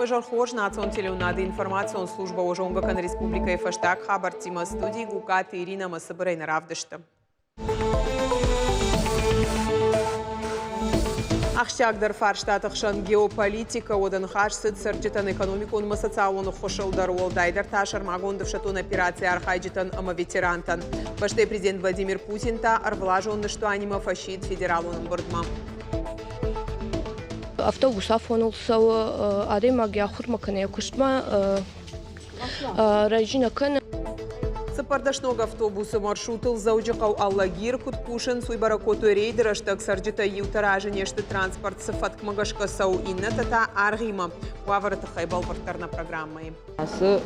Уӕ хорз, национ телеуынынады информацион службӕ уӕ зонгӕ кӕны республикӕйы фӕстаг хабӕрттимӕ. Студийы Гукъаты Иринӕ ӕмӕ цыбырӕй нӕ равдысты. Ахсджиагдӕр фарстаты хсӕн геополитикӕ, уӕдӕ ныхас цыд цӕрджытӕн экономикон ӕмӕ социалон ӕххуысыл дӕр, уӕлдайдӕр та сӕрмагонд ӕфсӕддон операцийы архайджытӕн ӕмӕ ветерантӕн. Бӕстӕйы президент Владимир Путин та ӕрвылазон ныстуанимӕ фӕсидт федералон ӕмбырдмӕ. Автобус афоныл цӕуы, адӕймаг йӕ ахуырмӕ кӕнӕ йӕ куыстмӕ рӕджы нӕ кӕны. Цыппӕрдӕс ног автобусы маршрутыл Дзӕуджыхъӕу Алагир куыд кусынц, уый бӕрӕг кодтой рейды рӕстӕг. Цӕрджытӕй иутӕ разы не сты, транспорт цы фӕткмӕ гӕсгӕ цӕуы, иннӕтӕ та аргъимӕ. Уавӕры тыххӕй бӕлвырддӕр нӕ программӕйы. Ацы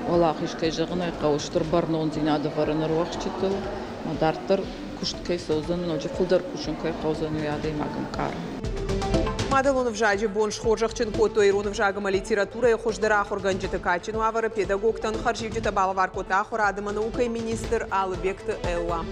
уӕлахиз, кӕй зӕгъын ӕй хъӕуы, стыр бӕрнондзинад ӕвӕры ныр уӕхсчытыл. Дарддӕр куыст кӕй цӕудзӕн, ноджы фылдӕр кусын кӕй хъӕудзӕн, уый адӕймаг ӕнкъары. Мадӕлон ӕвзаджы бон схорзӕхджын кодтой ирон ӕвзаг ӕмӕ литературӕйы хуыздӕр ахуыргӕнджыты. Кадджын уавӕры педагогтӕн хӕрзиуджытӕ балӕвар кодта ахуырад ӕмӕ наукӕйы министр Алыбегты Элла.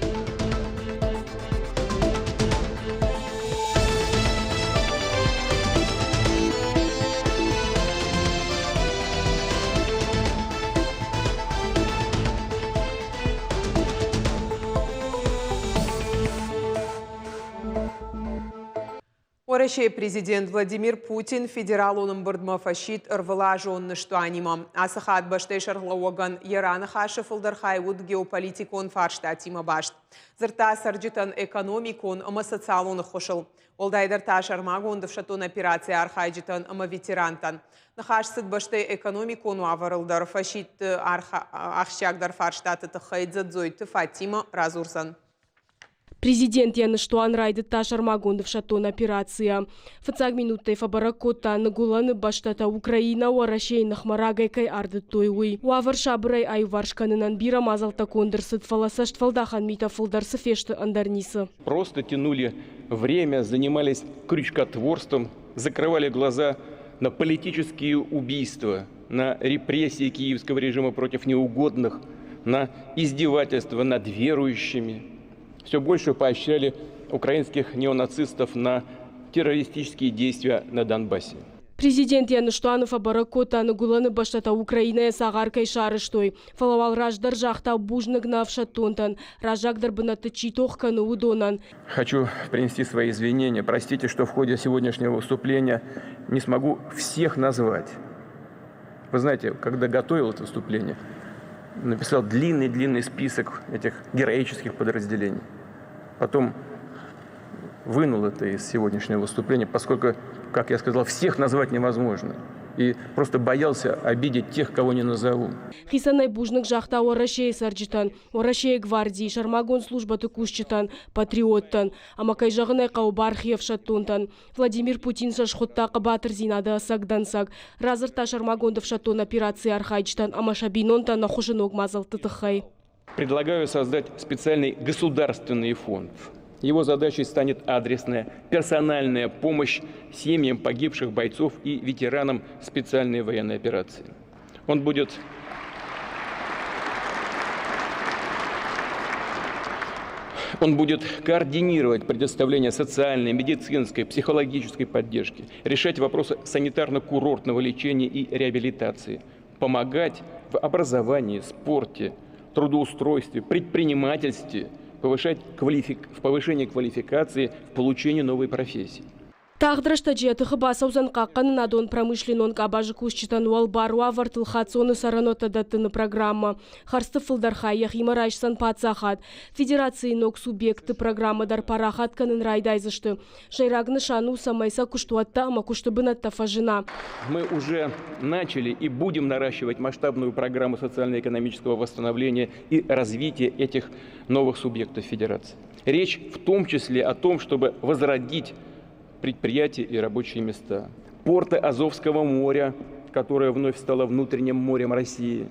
Уӕрӕсейы президент Владимир Путин федералон ӕмбырдмӕ фӕсидт ӕрвылазон ныстуанимӕ. Ацы хатт бӕстӕйы сӕргълӕууӕгӕн йӕ раныхасы фылдӕр хай уыд геополитикон фарстатимӕ баст. Дзырдта цӕрджытӕн экономикон ӕмӕ социалон ӕххуысыл. Уӕлдайдӕр та сӕрмагонд ӕфсӕддон операцийы архайджытӕн ӕмӕ ветерантӕн. Ныхас цыд бӕстӕйы экономикон уавӕрыл дӕр. Фӕсидт ахсджиагдӕр фарстаты тыххӕй Дзӕдзойты Фатимӕ радзурдзӕн. Президент йӕ ныстуан райдыдта сӕрмагонд ӕфсӕддон операцийӕ. Фыццаг минуттӕй фӕбӕрӕг кодта, Ныгуылӕны бӕстӕтӕ Украинӕ Уӕрӕсейы ныхмӕ рагӕй кӕй ардыдтой, уый. Уавӕр сабырӕй аиуварс кӕнынӕн бирӕ мадзӕлттӕ конд ӕрцыд, фӕлӕ цӕстфӕлдахӕн митӕ фылдӕр цы фесты, ӕндӕр ницы. Просто тянули время, занимались крючкотворством, закрывали глаза на политические убийства, на репрессии киевского режима против неугодных, на издевательства над верующими. Все больше поощряли украинских неонацистов на террористические действия на Донбассе. Президент йӕ ныстуаны фӕбӕрӕг кодта, Ныгуылӕны бӕстӕтӕ Украинӕйӕ цагъар кӕй сарӕзтой. Фӕлӕ уал раздӕр загъта бузныг нӕ ӕфсӕддонтӕн, раззагдӕр бынӕтты чи тох кӕны, уыдонӕн. Хочу принести свои извинения. Простите, что в ходе сегодняшнего выступления не смогу всех назвать. Вы знаете, когда готовил это выступление, написал длинный-длинный список этих героических подразделений. Потом вынул это из сегодняшнего выступления, поскольку, как я сказал, всех назвать невозможно. И просто боялся обидеть тех, кого не назову. Хицӕнӕй бузныг загъта Уӕрӕсейы цӕрджытӕн, Уӕрӕсейы гвардийы сӕрмагонд службӕты кусджытӕн, патриоттӕн ӕмӕ, кӕй зӕгъын ӕй хъӕуы, бархи ӕфсӕддонтӕн. Владимир Путин сӕ схуыдта хъӕбатырдзинады ӕцӕг дӕнцӕг. Радзырдта сӕрмагонд ӕфсӕддон операцийы архайджытӕн ӕмӕ сӕ бинонтӕн ӕххуысы ног мадзӕлтты тыххӕй. Предлагаю создать специальный государственный фонд. Его задачей станет адресная персональная помощь семьям погибших бойцов и ветеранам специальной военной операции. Он будет координировать предоставление социальной, медицинской, психологической поддержки, решать вопросы санитарно-курортного лечения и реабилитации, помогать в образовании, спорте, трудоустройстве, предпринимательстве, в повышении квалификации, в получении новой профессии. Тагъд рӕстӕджы йӕ тыхы бацӕудзӕн хъахъхъӕнынадон промышленнон къабазы кусджытӕн уӕлбар уавӕртыл хаццоны цӕрӕнуӕттӕ дӕттыны программӕ. Хӕрдзты фылдӕр хай йӕхимӕ райсдзӕн паддзахад. Федерацийы ног субъектты программӕ дӕр парахат кӕнын райдайдзысты. Сӕйраг нысан у, цӕмӕй сӕ куыстуӕттӕ ӕмӕ куысты бынӕттӕ фӕзына. Мы уже начали и будем наращивать масштабную программу социально-экономического восстановления и развития этих новых субъектов федерации. Речь в том числе о том, чтобы возродить предприятия и рабочие места. Порты Азовского моря, которое вновь стало внутренним морем России.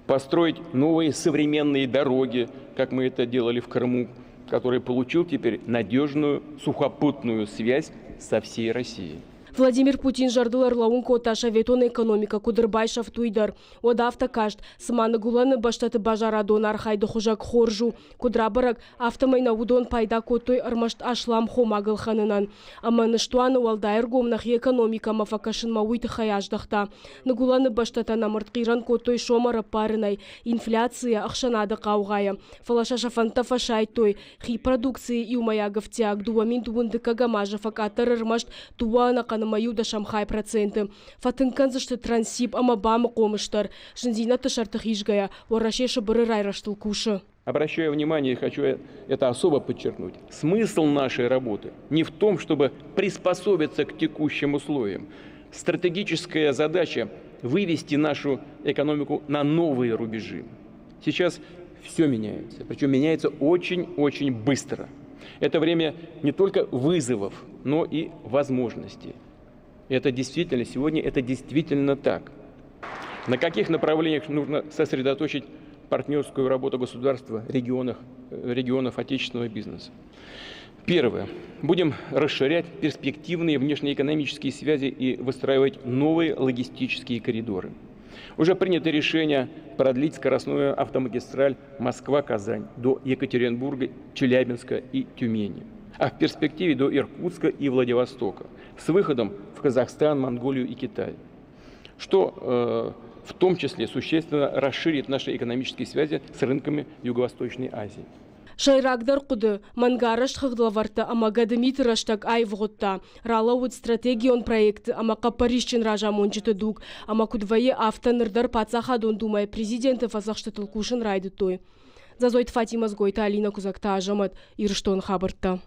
Построить новые современные дороги, как мы это делали в Крыму, который получил теперь надежную сухопутную связь со всей Россией. Владимир Путин зӕрдыл ӕрлӕууын кодта советон экономикӕ куыд ӕрбайсӕфт, уый дӕр. Уӕд афтӕ каст, цыма ныгуылӕны бӕстӕты базарадон архайды хуызӕг хорз у. Куыд рабӕрӕг, афтӕмӕй нӕ уыдон пайда кодтой ӕрмӕст аслам хомаг ӕлхӕнынӕн. Ӕмӕ ныстуаны уӕлдай ӕргом нӕхи экономикӕмӕ фӕкӕсынмӕ уый тыххӕй аздӕхта. Ныгуылӕны бӕстӕтӕ нӕм ӕртхъирӕн кодтой сомӕрӕппарынӕй, инфляцийӕ, ӕхсӕнады хъаугъайӕ. Фӕлӕ сӕ сӕ фӕндтӕ фӕсайдтой. Хи продукцийы иумӕйаг ӕфтиаг 2012 азы фӕкъаддӕр ӕрмӕст дыууӕ ӕнӕхъӕн ӕмӕ иу дӕсӕм хай проценты. Фӕтынг кӕндзысты Транссиб ӕмӕ БАМ-ы хъомыс дӕр. Зындзинӕдты сӕрты хизгӕйӕ, Уӕрӕсе Сыбыры райрӕзтыл кусы. Обращаю внимание и хочу это особо подчеркнуть. Смысл нашей работы не в том, чтобы приспособиться к текущим условиям. Стратегическая задача – вывести нашу экономику на новые рубежи. Сейчас все меняется, причем меняется очень-очень быстро. Это время не только вызовов, но и возможностей. Это действительно, сегодня это действительно так. На каких направлениях нужно сосредоточить партнерскую работу государства, регионов, регионов отечественного бизнеса? Первое. Будем расширять перспективные внешнеэкономические связи и выстраивать новые логистические коридоры. Уже принято решение продлить скоростную автомагистраль Москва-Казань до Екатеринбурга, Челябинска и Тюмени, а в перспективе до Иркутска и Владивостока с выходом в Казахстан, Монголию и Китай, что в том числе существенно расширит наши экономические связи с рынками Юго-Восточной Азии. Сӕйрагдӕр хъуыды, мӕнгарӕзт хыгъдлӕвӕрдтӕ ӕмӕ гӕдымиты рӕстӕг аивгъуыдта. Ралӕууыд стратегион проектты ӕмӕ хъӕппӕрисджын разамонджыты дуг, ӕмӕ куыд вӕййы, афтӕ ныр дӕр Паддзахадон Думӕйы Президенты фӕдзӕхстытыл кусын райдыдтой. Дзӕдзойты Фатимӕ, Дзгойты Алинӕ, Куыдзӕгты Азӕмӕт, Ирыстоны хабӕрттӕ.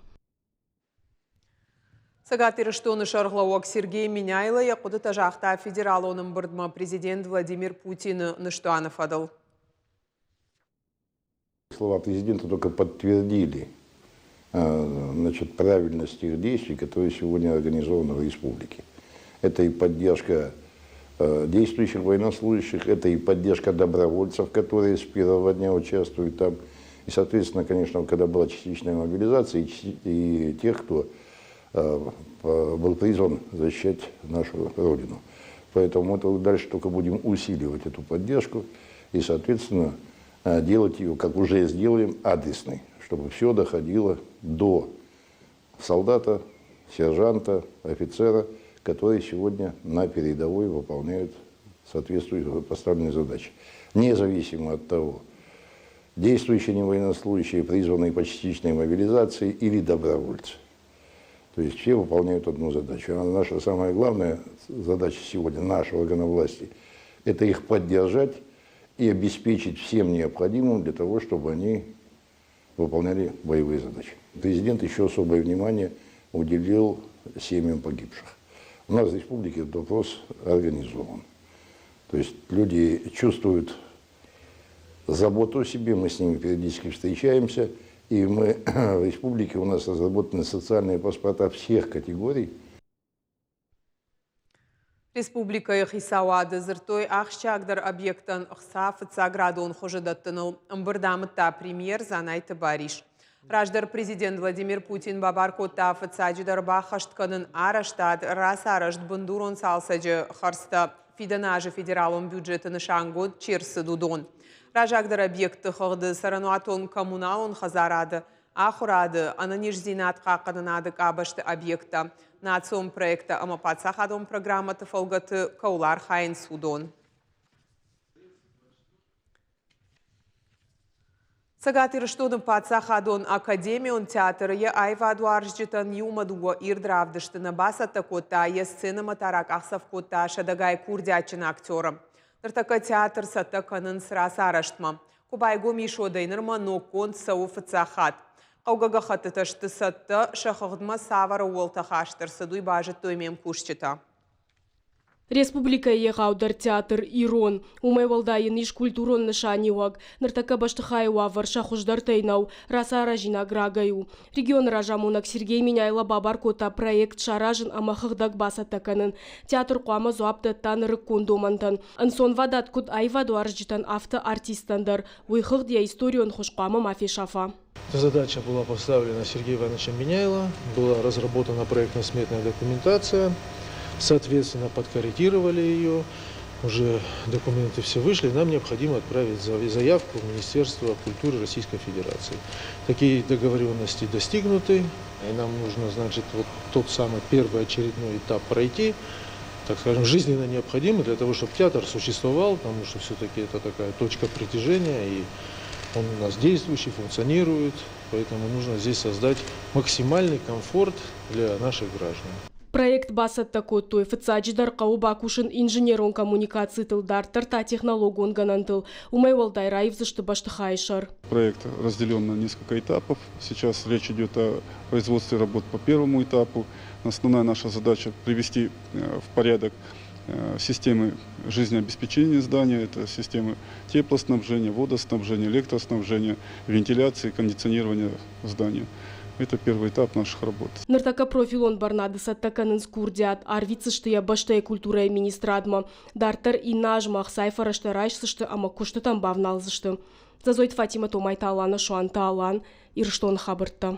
Цӕгат Ирыстоны сӕргълӕууӕг Сергей Меняйло йӕ хъуыдытӕ загъта федералон ӕмбырдмӕ президент Владимир Путины ныстуаны фӕдыл. Слова президента только подтвердили значит, правильность тех действий, которые сегодня организованы в республике. Это и поддержка действующих военнослужащих, это и поддержка добровольцев, которые с первого дня участвуют там. И, соответственно, конечно, когда была частичная мобилизация, и тех, кто был призван защищать нашу Родину. Поэтому мы дальше только будем усиливать эту поддержку и, соответственно, делать ее, как уже сделаем, адресной, чтобы все доходило до солдата, сержанта, офицера, которые сегодня на передовой выполняют соответствующие поставленные задачи. Независимо от того, действующие не военнослужащие, призванные по частичной мобилизации или добровольцы. То есть все выполняют одну задачу. А наша самая главная задача сегодня, нашего органа власти, это их поддержать и обеспечить всем необходимым для того, чтобы они выполняли боевые задачи. Президент еще особое внимание уделил семьям погибших. У нас в республике этот вопрос организован. То есть люди чувствуют заботу о себе, мы с ними периодически встречаемся, и мы в республике у нас разработаны социальные паспорта всех категорий. Республикӕйы хицауады дзырдтой ахсджиагдӕр объекттӕн ӕхца фыццаградон хуызы дӕттыныл. Ӕмбырд амыдта премьер Дзанайты Барис. Раздӕр президент Владимир Путин бабар кодта фыццаджыдӕр баххӕст кӕнын арӕзтад, рацарӕзт, бындурон цалцӕджы хӕрдзтӕ фидӕны азы федералон бюджеты нысангонд чи рцыд, уыдон. Раззагдӕр объектты хыгъды цӕрӕнуатон-коммуналон хӕдзарады, ахуырады, ӕнӕниздзинад хъахъхъӕнынады къабӕзты объекттӕ, национ проекттӕ ӕмӕ паддзахадон программӕты фӕлгӕты кӕуыл архайынц, уыдон. Цӕгат Ирыстоны паддзахадон академион театры йӕ аивадуарзджытӕн иумӕ дыууӕ ирд равдысты нӕ бацӕттӕ кодта, йӕ сценӕмӕ та ракъахдзӕф кодта сӕдӕгай курдиатджын актеры. Ныртӕккӕ театр цӕттӕ кӕнынц рацарӕзтмӕ. Куы байгом ис, уӕдӕй нырмӕ ноггонд цӕуы фыццаг хатт. Хъӕугӕ гӕххӕттытӕ сты цӕттӕ, сӕ хыгъдмӕ цавӕр ӕууӕлтӕ хаст ӕрцыд, уый базыдтой ме мкусджытӕ. Республикӕйы егъаудӕр театр Ирон. Уымӕй уӕлдай йын ис культурон нысаниуӕг. Ныртӕккӕ бӕстыхайы уавӕр сӕ хуыздӕртӕй нӕу, рацаразинаг рагӕй у. Регионы разамонӕг Сергей Меняйло бабар кодта проект саразын ӕмӕ хыгъдӕг бацӕттӕ кӕнын. Театр хъуамӕ дзуапп дӕтта нырыккон домӕнтӕн. Ӕнцонвадат куыд аивадуарзджытӕн, афтӕ артисттӕн дӕр. Уый хыгъд йӕ историон хуыз хъуамӕ ма фесафа. Задача была поставлена Сергеем Ивановичем Меняйло, была разработана проектно-сметная документация. Соответственно, подкорректировали ее, уже документы все вышли, нам необходимо отправить заявку в Министерство культуры Российской Федерации. Такие договоренности достигнуты, и нам нужно, значит, вот тот самый первый очередной этап пройти, так скажем, жизненно необходимый для того, чтобы театр существовал, потому что все-таки это такая точка притяжения, и он у нас действующий, функционирует, поэтому нужно здесь создать максимальный комфорт для наших граждан. Проект бацӕттӕ кодтой, фыццаджыдӕр хъӕуы бакусын инженерон коммуникацитыл, дарддӕр та технологон гӕнӕнтыл. Уымӕй уӕлдай раивдзысты бӕстыхайы сӕр. Проект разделен на несколько этапов. Сейчас речь идет о производстве работ по первому этапу. Основная наша задача – привести в порядок системы жизнеобеспечения здания. Это системы теплоснабжения, водоснабжения, электроснабжения, вентиляции, кондиционирования здания. Это первый этап наших работ. Ныртӕккӕ профилон бӕрнады цӕттӕ кӕнынц курдиат, арвитдзысты йӕ бӕстӕйы культурӕйы министрадмӕ. Дарддӕр иннӕ азмӕ ӕхцайы фӕрӕзтӕ райсдзысты ӕмӕ куыстытӕм бавналдзысты. Дзӕдзойты Фатимӕ, Томайты Алана, Суанты Алан, Ирыстоны хабӕрттӕ.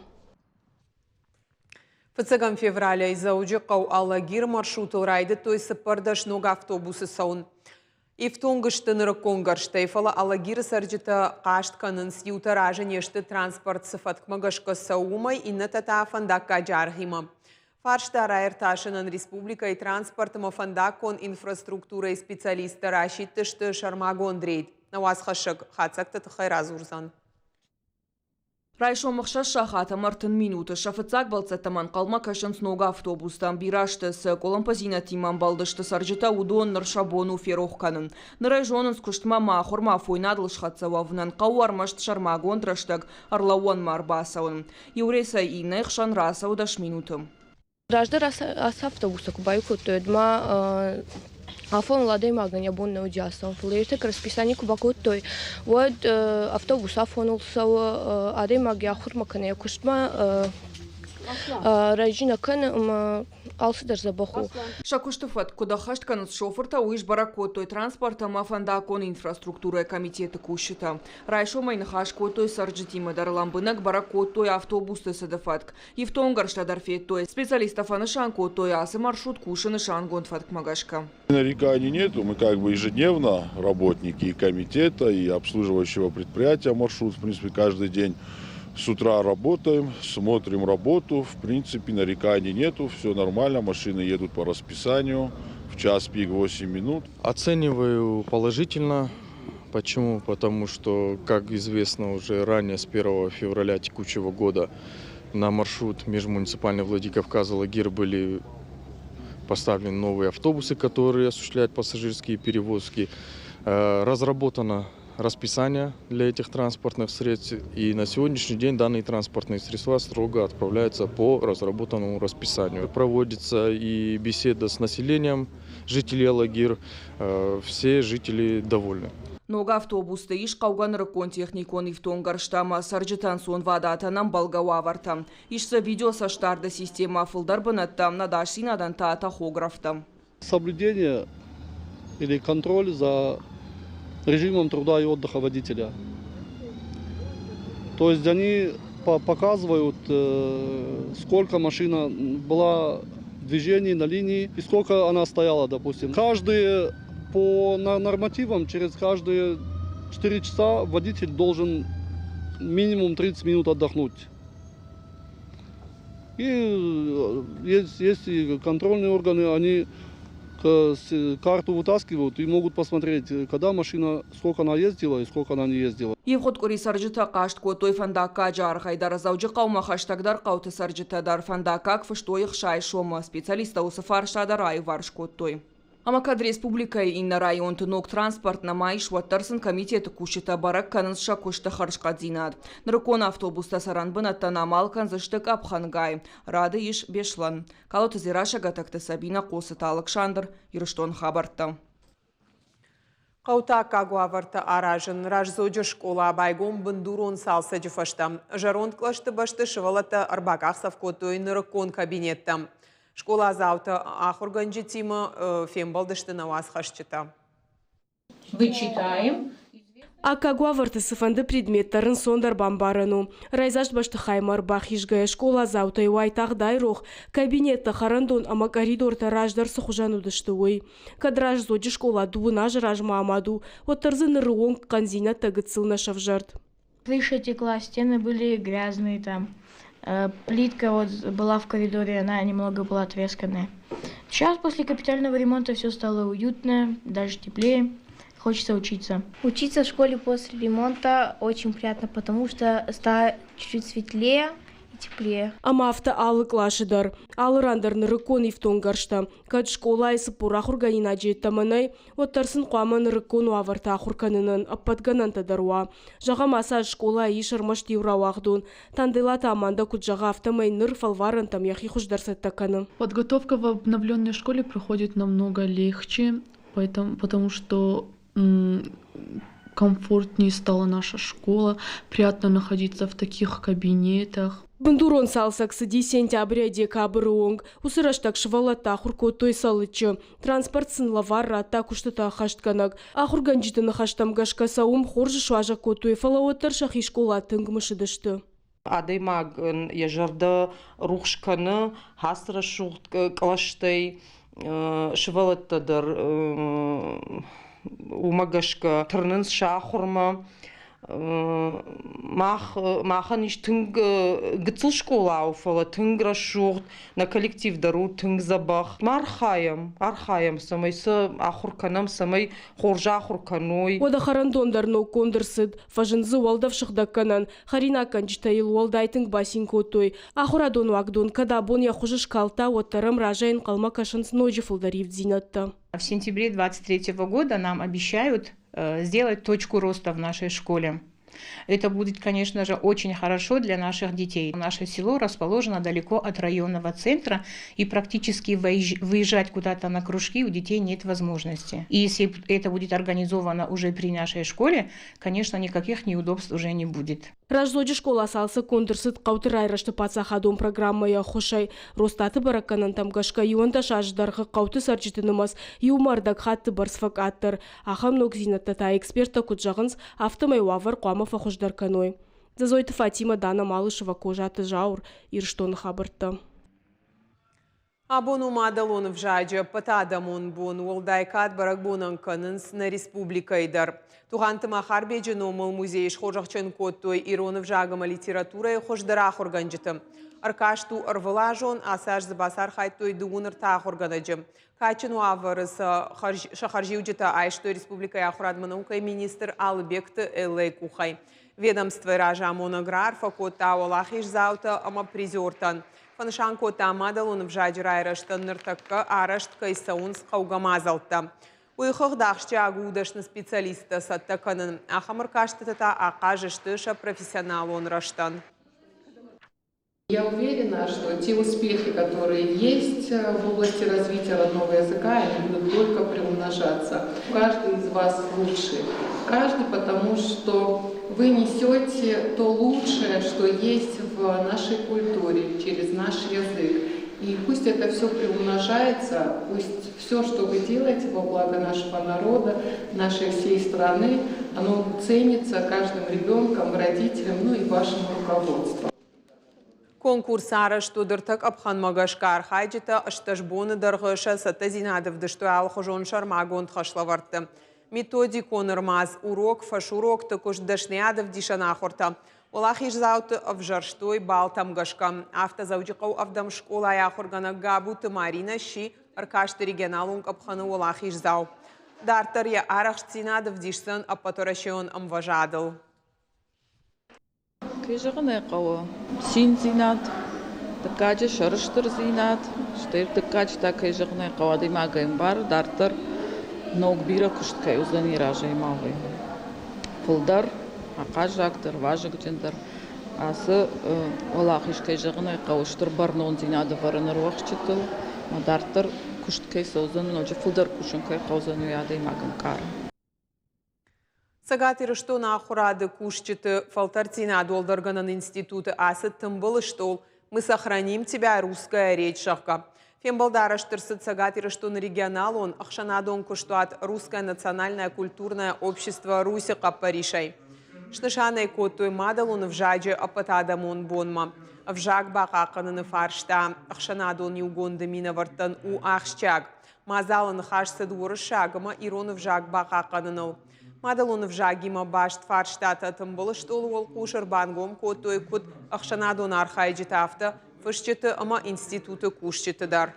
Фыццӕгӕм февралӕй Дзӕуджыхъӕу Алагир маршрутыл райдыдтой 14 ног автобусы цӕуын. Ифтонг сты нырыккон гӕрзтӕй, фӕлӕ Алагиры цӕрджытӕ хъаст кӕнынц, иутӕ разы не сты транспорт цы фӕткмӕ гӕсгӕ цӕуы, уымӕй, иннӕтӕ та фӕндаггаджы аргъимӕ. Фарста раиртасынӕн республикӕйы транспорт ӕмӕ фӕндаггон инфраструктурӕйы специалисттӕ расидтысты сӕрмагонд рейд. Нӕ уацхӕссӕг хатдзӕгты тыххӕй радзурдзӕн. Райсом 6 сахат ӕмӕ 30 минуты сӕ фыццаг бӕлццӕттӕм ӕнхъӕлмӕ кӕсынц ног автобустӕ. Бирӕ сты, цы къуылымпыдзинӕдтимӕ ӕмбӕлдысты цӕрджытӕ, уыдон ныр сӕ бон у ферох кӕнын. Ныр ӕй зонынц, куыстмӕ ӕмӕ ахуырмӕ афойнадыл схӕццӕ уӕвынӕн хъӕуы ӕрмӕст сӕрмагонд рӕстӕг ӕрлӕууӕнмӕ ӕрбацӕуын. Иу рейсӕй иннӕйы хсӕн рацӕуы 10 минуты. Раздӕр ацы автобустӕ куы баиу кодтой, уӕд ма афоныл адӕймагӕн йӕ бон нӕ уыди ацӕуын. Фӕлӕ ӕртӕккӕ расписани куы бакодтой, уӕд автобус афоныл цӕуы, адӕймаг йӕ ахуырмӕ кӕнӕ йӕ куыстмӕ рӕджы нӕ кӕны ӕмӕ алцыдӕр дзӕбӕх у. Сӕ куысты фӕтк куыд ӕххӕст кӕнынц шофыртӕ, уый сбӕрӕг кодтой транспорт ӕмӕ фӕндаггон инфраструктурӕйы комитеты кусджытӕ. Райсомӕй ныхас кодтой цӕрджытимӕ дӕр, лӕмбынӕг бӕрӕг кодтой автобусты цыды фӕтк. Ифтонггӕрзтӕ дӕр федтой. Специалисттӕ фӕнысан кодтой, ацы маршрут кусы нысангонд фӕткмӕ гӕсгӕ. Нареканий нету. Мы как бы ежедневно работники и комитета, и обслуживающего предприятия маршрут, в принципе, каждый день с утра работаем, смотрим работу. В принципе, нареканий нету, все нормально, машины едут по расписанию. В час пик 8 минут. Оцениваю положительно. Почему? Потому что, как известно, уже ранее с 1 февраля текущего года на маршрут межмуниципальный Владикавказ-Алагир были поставлены новые автобусы, которые осуществляют пассажирские перевозки. Разработано расписание для этих транспортных средств. И на сегодняшний день данные транспортные средства строго отправляются по разработанному расписанию. Проводится и беседа с населением жителей Алагир. Все жители довольны. Ног автобусты ис хъӕугӕ нырыккон техникон ифтонггӕрзтӕ ӕмӕ цӕрджыты ӕнцонвадатӕн ӕмбӕлгӕ уавӕртӕ. Ис дзы видеоцӕстдарды системӕ, фылдӕр бынӕттӕ, ӕдасдзинадӕн та тахографтӕ. Соблюдение или контроль за режимом труда и отдыха водителя. То есть они показывают, сколько машина была в движении на линии и сколько она стояла, допустим. Каждые по нормативам через каждые 4 часа водитель должен минимум 30 минут отдохнуть. И есть и контрольные органы, они карту вытаскивают и могут посмотреть, когда машина, сколько она ездила и сколько она не ездила. Ивгъуыд къуыри цӕрджытӕ хъаст кодтой фӕндаггаджы аргъӕй дӕр. Дзӕуджыхъӕумӕ хӕстӕгдӕр хъӕуты цӕрджытӕ дӕр фӕндаггаг фыстой 60 сомы. Специалисттӕ уыцы фарста дӕр аиуварс кодтой. Ӕмӕ кӕд республикӕйы иннӕ районты ног транспорт нӕма ис, уӕддӕр сын комитеты кусджытӕ бӕрӕг кӕнынц сӕ куысты хӕрзхъӕддзинад. Нырыккон автобустӕ цӕрӕн бынӕттӕн амал кӕндзысты къӕпхӕнгай. Рады ис Беслӕн. Калоты Дзерассӕ, Гӕтӕгты Сабина, Хъоцыты Алыксандр, Ирыстон хабӕрттӕ. Хъӕуты аккаг уавӕртӕ аразын. Раздзоджы скъола байгом бындурон цалцӕджы фӕстӕ. Зӕронд кълӕсты бӕсты сывӕллӕттӕ ӕрбакъахдзӕф кодтой нырыккон кабинеттӕм. Скъоладзаутӕ ахуыргӕнджытимӕ фембӕлдысты нӕ уацхӕсджытӕ. Вычитаем. Аккаг уавӕрты цыфӕнды предмет дӕр ӕнцондӕр бамбарӕн у. Райдзаст бӕстыхаймӕ ӕрбахизгӕйӕ скъоладзаутӕй уайтагъд айрох, кабинеттӕ, хӕрӕндон ӕмӕ къӕридортӕ раздӕр цы хуызӕн уыдысты, уый. Кӕд Раздзоджы скъола дыууын азы размӕ амад у, уӕддӕр дзы ныры онг хъӕндзинӕдтӕ гыццыл нӕ сӕвзӕрд. Крыша текла, стены были грязные там. Плитка вот была в коридоре, она немного была тресканная. Сейчас после капитального ремонта все стало уютно, даже теплее. Хочется учиться. Учиться в школе после ремонта очень приятно, потому что стало чуть-чуть светлее и теплее. Ӕмӕ афтӕ алы къласы дӕр, алы ран дӕр нырыккон ифтонггӕрзтӕ. Кӕд скъолайы 40 ахуыргӕнинаджы йеддӕмӕ нӕй, уӕддӕр сын хъуамӕ нырыккон уавӕртӕ ахуыр кӕнынӕн ӕппӕт гӕнӕнтӕ дӕр уа. Зӕгъӕм, ацы аз скъолайы ис ӕрмӕст иу рауагъдон. Танделаты Аманда куыд зӕгъы, афтӕмӕй ныр фӕлварӕнтӕм йӕхи хуыздӕр цӕттӕ кӕны. Подготовка в обновленной школе проходит намного легче, поэтому, потому что комфортнее стала наша школа, приятно находиться в таких кабинетах. Бындурон цалцӕг цыди сентябрӕй декабры онг. Уыцы рӕстӕг сывӕллӕттӕ ахуыр кодтой Цӕлыччы. Транспорт сын лӕвар радта куыстытӕ ӕххӕстгӕнӕг. Ахуыргӕнджыты ныхӕстӕм гӕсгӕ сӕ уым хорз суазӕг кодтой, фӕлӕ уӕддӕр сӕхи скъола тынг мысыдысты. Адӕймагӕн йӕ зӕрдӕ рухс кӕны ацы рӕсугъд кълӕстӕй, сывӕллӕттӕ дӕр уымӕ гӕсгӕ тырнынц сӕ ахуырмӕ. Мах, махӕн ис тынг гыццыл скъола у, фӕлӕ тынг рӕсугъд, нӕ коллектив дӕр у тынг дзӕбӕх. Ма архайӕм, архайӕм, цӕмӕй сӕ ахуыр кӕнӕм, цӕмӕй хорз ахуыр кӕной. Уӕдӕ хӕрӕндон дӕр ноггонд ӕрцыд. Фӕзынд дзы уӕлдӕф сыгъдӕггӕнӕн, хӕринаггӕнджытӕ йыл уӕлдай тынг бацин кодтой. Ахуырадон уагдон кӕд абон йӕ хуыз скалдта, уӕддӕр ӕм разӕй ӕнхъӕлмӕ кӕсынц ноджы фылдӕр ивддзинӕдтӕ. В сентябре 2023 года нам обещают сделать точку роста в нашей школе. Это будет, конечно же, очень хорошо для наших детей. Наше село расположено далеко от районного центра, и практически выезжать куда-то на кружки у детей нет возможности. И если это будет организовано уже при нашей школе, конечно, никаких неудобств уже не будет. Раздзоджы скъола цалцӕггонд ӕрцыд хъӕуты райрӕзты паддзахадон программӕйы ӕххуысӕй. Росстаты бӕрӕггӕнӕнтӕм гӕсгӕ 11 азы дӕргъы хъӕуты цӕрджыты нымӕц иумӕ ӕрдӕг хатты бӕрц фӕкъаддӕр. Ахӕм ногдзинӕдтӕ та эксперттӕ куыд зӕгъынц, афтӕмӕй уавӕр хъуамӕ фӕхуыздӕр кӕной. Дзӕзойты Фатимӕ, Дана Малышева, Козаты Зауыр, Ирыстоны хабӕрттӕ. Абон у мадӕлон ӕвзаджы ӕппӕтадӕмон бон, уӕлдай кад бӕрӕгбонӕн кӕнынц нӕ республикӕйы дӕр. Тугъанты Махарбеджы номыл музейы схорзӕхджын кодтой ирон ӕвзаг ӕмӕ литературӕйы хуыздӕр ахуыргӕнджыты. Ӕркаст у ӕрвылазон, ацы аз дзы бацархайдтой дыууын ӕртӕ ахуыргӕнӕджы. Кадджын уавӕры сӕ хӕрзиуджытӕ айстой республикӕйы ахуырадмӕ наукӕйы министр Алыбегты Эллӕйы къухӕй. Ведомствойы разамонӕг раарфӕ кодта уӕлахиздзаутӕ ӕмӕ призертӕн. Фӕнысан кодта, мадӕлон ӕвзаджы райрӕзтӕн ныртӕккӕ арӕзт кӕй цӕуынц хъӕугӕ мадзӕлттӕ. Уый хыгъд ахсджиаг у дӕсны специалисттӕ цӕттӕ кӕнын. Ахӕм ӕркастытӕ та ахъаз сты сӕ профессионалон рӕзтӕн. Я уверена, что те успехи, которые есть в области развития родного языка, они будут только приумножаться. Каждый из вас лучший. Каждый, потому что вы несете то лучшее, что есть в нашей культуре, через наш язык. И пусть это все приумножается, пусть все, что вы делаете во благо нашего народа, нашей всей страны, оно ценится каждым ребенком, родителем, ну и вашим руководством. Конкурс арӕзт уыд ӕртӕ къӕпхӕнмӕ гӕсгӕ архайджытӕ 18 боны дӕргъы сӕ цӕттӕдзинад ӕвдыстой алыхуызон сӕрмагонд хӕслӕвӕрдты. Методикон ӕрмадз, урок, фӕсурокты куыст, дӕсныйад ӕвдисӕн ахуыртӕ. Уӕлахиздзауты ӕвзӕрстой баллтӕм гӕсгӕ. Афтӕ Дзӕуджыхъӕуы ӕвдӕм скъолайы ахуыргӕнӕг Габуты Маринӕ сси ӕркасты регионалон къӕпхӕны уӕлахиздзау. Дарддӕр йӕ арӕхстдзинад ӕвдисдзӕн ӕппӕтуӕрӕсеон ӕмвӕзадыл. Кӕй зӕгъын ӕй хъӕуы, циндзинад, дыккаджы сӕрыстырдзинад, стӕй ӕртыккаджы та, кӕй зӕгъын ӕй хъӕуы, адӕймагӕн бар дарддӕр ног бирӕ куыст кӕй уыдзӕни разӕй ма уый. Фылдӕр, ахъаззагдӕр, вазыгджындӕр ацы уӕлахиз, кӕй зӕгъын ӕй хъӕуы, стыр бӕрнондзинад ӕвӕры ныр уӕхсчытыл ӕмӕ дарддӕр куыст кӕй цӕудзӕн, ноджы фылдӕр кусын кӕй хъӕудзӕн, уый адӕймаг ӕнкъары. Цӕгат Ирыстоны ахуырады кусджыты фӕлтӕрддзинад уӕлдӕргӕнӕн институты ацыд тымбыл стъол «Мы сохраним тебя, русская речь», зӕгъгӕ. Фембӕлд арӕзт ӕрцыд Цӕгат Ирыстоны регионалон ӕхсӕнадон куыстуат Русское национальное культурное общество Русь-ы хъӕппӕрисӕй. Снысан ӕй кодтой мадӕлон ӕвзаджы ӕппӕтадӕмон бонмӕ. Ӕвзаг бахъахъхъӕныны фарста ӕхсӕнадон иугонды минӕвӕрттӕн у ахсджиаг. Мадзалы ныхас цыд уырыссаг ӕмӕ ирон ӕвзаг бахъахъхъӕныныл. Мадӕлон ӕвзагимӕ баст фарстатӕ тымбыл стъолы уӕлхъус ӕрбангом кодтой куыд ӕхсӕнадон архайджытӕ, афтӕ фысджыты ӕмӕ институты кусджыты дӕр.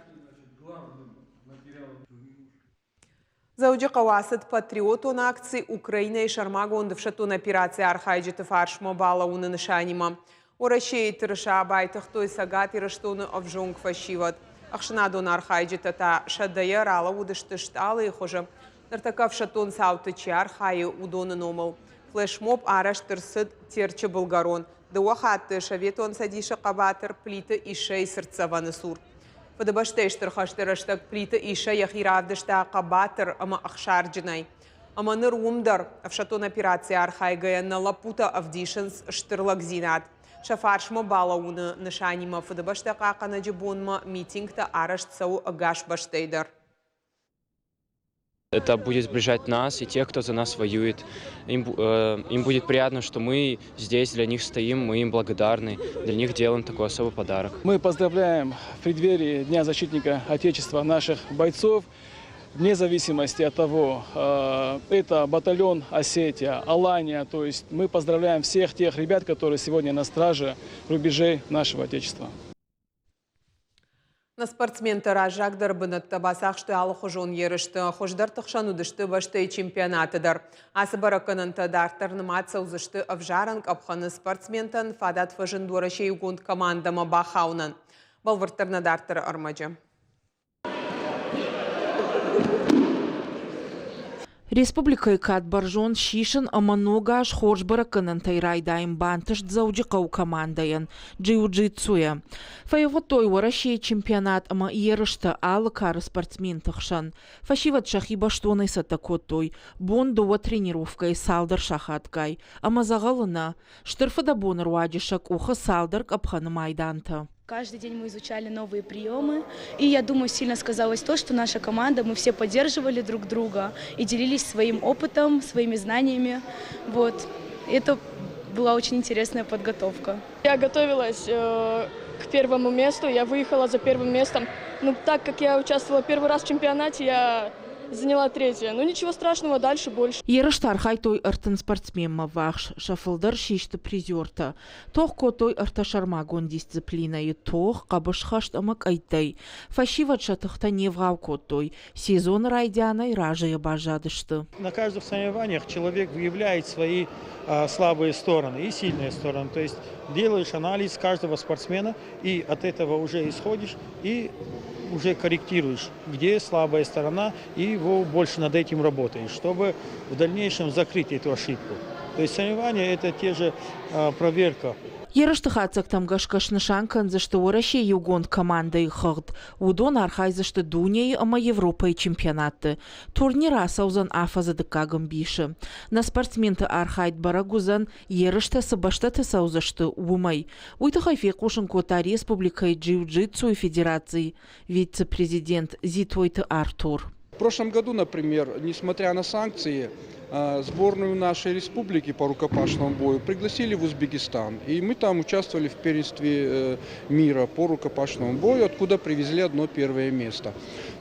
Дзӕуджыхъӕуы ацыд патриотон акци Украинӕйы сӕрмагонд ӕфсӕддон операцийы архайджыты фарсмӕ балӕууыны нысанимӕ. Уӕрӕсейы тырыса байтыгътой Цӕгат Ирыстоны ӕвзонг фӕсивӕд. Ӕхсӕнадон архайджытӕ та сӕдӕйӕ ралӕууыдысты стъалыйы хуызы. Ныртӕккӕ ӕфсӕддон цауты чи архайы, уыдоны номыл. Флешмоб арӕзт ӕрцыд Терчы былгӕрон. Дыууӕ хатты Советон Цӕдисы хъӕбатыр Плиты Иссӕйы цыртдзӕвӕны цур. Фыдыбӕстӕйы Стыр хӕсты рӕстӕг Плиты Иссӕ йӕхи равдыста хъӕбатыр ӕмӕ ӕхсарджынӕй. Ӕмӕ ныр уым дӕр, ӕфсӕддон операцийы архайгӕйӕ, нӕ лӕппутӕ ӕвдисынц стыр лӕгдзинад. Сӕ фарсмӕ балӕууыны нысанимӕ Фыдыбӕстӕ хъахъхъӕнӕджы бонмӕ митингтӕ арӕзт цӕуы ӕгас бӕстӕйы дӕр. Это будет сближать нас и тех, кто за нас воюет. Им, э, им будет приятно, что мы здесь для них стоим, мы им благодарны, для них делаем такой особый подарок. Мы поздравляем в преддверии Дня защитника Отечества наших бойцов. Вне зависимости от того, э, это батальон Осетия, Алания, то есть мы поздравляем всех тех ребят, которые сегодня на страже рубежей нашего Отечества. Нӕ спортсментӕ раззагдӕр бынӕттӕ бацахстой алыхуызон ерысты. Хуыздӕрты хсӕн уыдысты бӕстӕйы чемпионаты дӕр. Ацы бӕрӕггӕнӕнтӕ дарддӕр нымад цӕудзысты ӕвзарӕн къӕпхӕны спортсментӕн фадат фӕзынд Уӕрӕсейы иугонд командӕмӕ бахауынӕн. Бӕлвырддӕр нӕ дарддӕры ӕрмӕджы. Республикӕйы кад бӕрзонд сисын ӕмӕ ног аз хорз бӕрӕггӕнӕнтӕй райдайын бантыст Дзӕуджыхъӕуы командӕйӕн джиу-джитсуйӕ. Фӕивгъуыдтой Уӕрӕсейы чемпионат ӕмӕ ерыстӕ алы кары спортсменты хсӕн. Фӕсивӕд сӕхи бӕстонӕй цӕттӕ кодтой. Бон дыууӕ тренировкӕйы цалдӕр сахатгай. Ӕмӕ дзӕгъӕлы нӕ. Стыр фыдӕбоны руаджы сӕ къухы цалдӕр къӕпхӕны майдантӕ. Каждый день мы изучали новые приемы, и я думаю, сильно сказалось то, что наша команда, мы все поддерживали друг друга и делились своим опытом, своими знаниями. Вот. Это была очень интересная подготовка. Я готовилась э, к первому месту, я выехала за первым местом. Но так как я участвовала первый раз в чемпионате, я заняла третье. Ну ничего страшного, дальше больше. Ерысты архайдтой ӕртын спортсменмӕ ввахс, сӕ фылдӕр систы призертӕ. Тох кодтой ӕртӕ сӕрмагонд дисциплинӕйы тох, хъӕбысхӕст ӕмӕ къӕйттӕй. Фӕсивӕд сӕ тыхтӕ не вгъау кодтой. Сезоны райдианӕй разыйӕ баззадысты. На каждых соревнованиях человек выявляет свои слабые стороны и сильные стороны. То есть делаешь анализ каждого спортсмена и от этого уже исходишь и уже корректируешь, где слабая сторона, и его больше над этим работаешь, чтобы в дальнейшем закрыть эту ошибку. То есть соревнования – это те же проверка. Ерысты хатдзӕгтӕм гӕсгӕ снысан кӕндзысты Уӕрӕсейы иугонд командӕйы хыгъд. Уыдон архайдзысты дунейы ӕмӕ Европӕйы чемпионатты. Турнир ацӕудзӕн афӕдзы дыккаг ӕмбисы. Нӕ спортсменты архайд бӕрӕг уыдзӕн, ерыстӕ цы бӕстӕты цӕудзысты, уымӕй. Уый тыххӕй фехъусын кодта республикӕйы джиу-джитсуйы федерацийы вице-президент Зитойты Артур. В прошлом году, например, несмотря на санкции, сборную нашей республики по рукопашному бою пригласили в Узбекистан. И мы там участвовали в первенстве мира по рукопашному бою, откуда привезли одно первое место.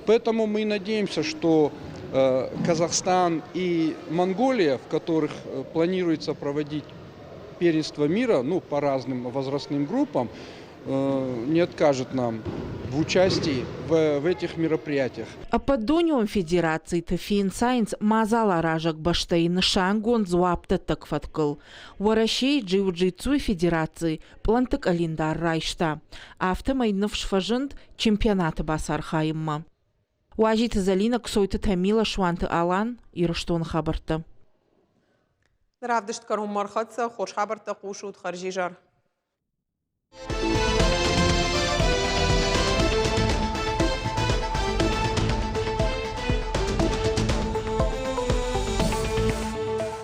Поэтому мы надеемся, что Казахстан и Монголия, в которых планируется проводить первенство мира, ну, по разным возрастным группам, не откажет нам в участии в, в этих мероприятиях. Ӕппӕтдунеон федерациты финсайынц мадзаларазӕг бӕстӕйы нысангонд дзуапдӕттӕг фӕткыл. Уӕрӕсейы джиу-джитсуйы федераци пъланты къӕлиндар райста. Афтӕмӕй ныфс фӕзынд чемпионаты бацархайынмӕ. Уазиты Зӕлинӕ, Ксойты Тамила, Суанты Алан, Ирыстоны хабӕрттӕ. Равдыст кӕронмӕ ӕрхӕццӕ. Хорз хабӕрттӕ хъусут. Хӕрзизӕр.